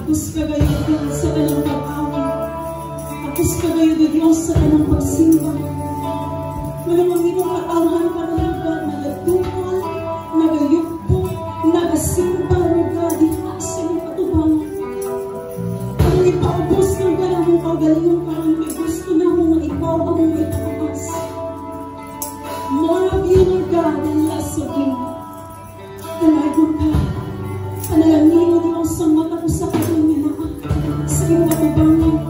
Takos kagayo, God, sa tanang pag-awit. Takos kagayo, Diyos, sa tanang pagsimba. Manang ang imong katawhan karon, God, nagadukol, nagayugpo, nagasimba, Lord God, diha sa imong katubangan. Ang ipaubos ng kanang mong kaugalingon karon kay gusto namo nga ikaw ang mong ipataas. More of you, Lord God, and less of me. Dalagon ka. Panalangin mo, Diyos, ang mata ko sa karon nga naa sa iyong katubangan.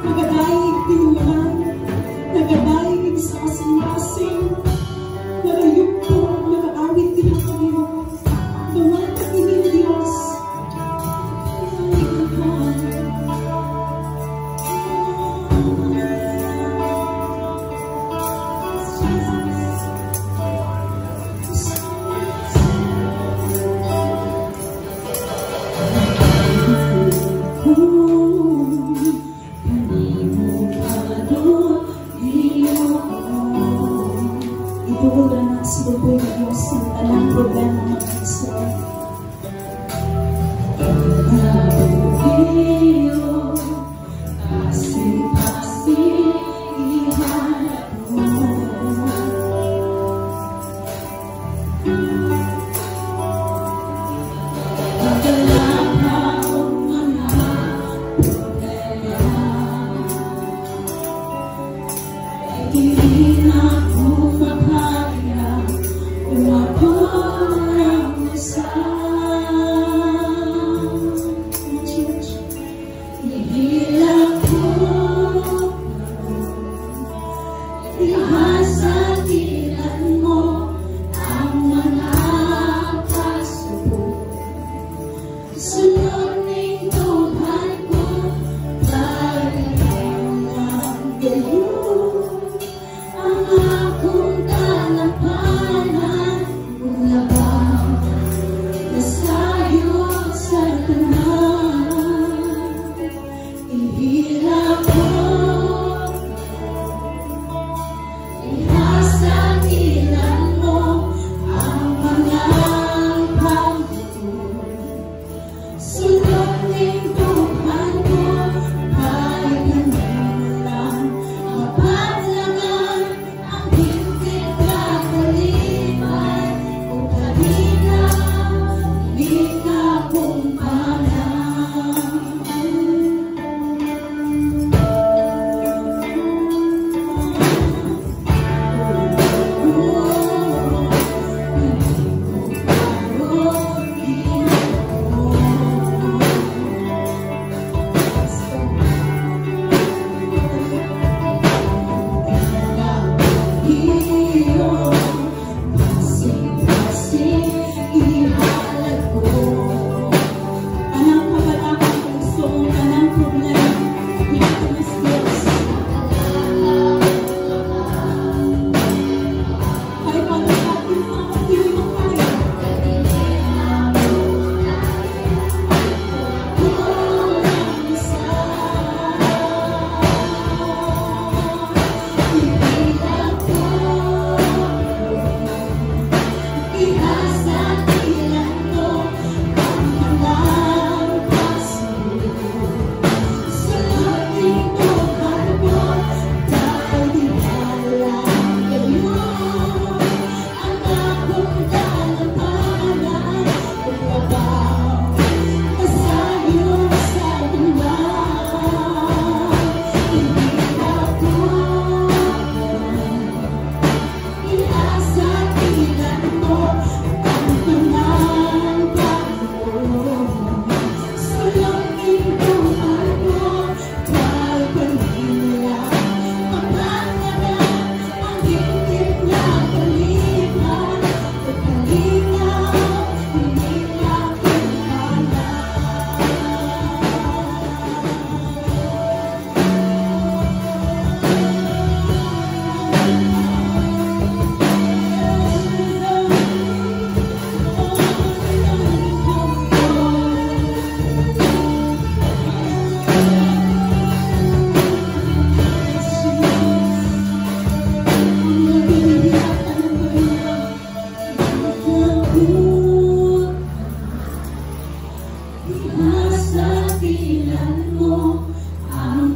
Nagadayeg tinuran, nagadayeg sa kasing-kasing, nagayugpo, nagaawit diha kanimo. Dungata kini, Diyos. Dalagon ka. Jesus. Kung kanimo padung, Ginoo. Ituod ra na sa lupoy ng Diyos ang tanang problema, mga Israel. Kabugiyo, kasing-kasing ihapon. Pagkalakaw mga problema, ay dili na ko makaya kung ako lang usa. Come on, church.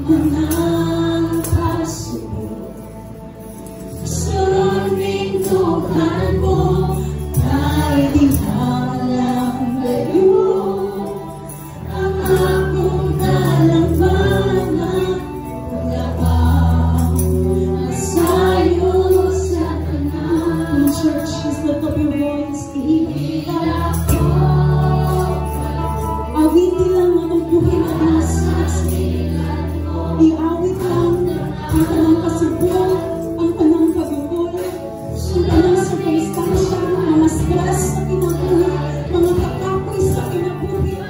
Tanang kasubo. Sunod nindugtan mo, kay diha lang gayud ang akong talambanan. Wala pa sayo sa tanan. Church, just lift up your voice. Ihila ko. Awitin lang atong buhi nga Diyos. Iawit lang ang tanang kasubol, ang tanang kaguol, ang tanang sirkumstansya, mga stress sa kinabuhi, mga kakapoy sa kinabuhi.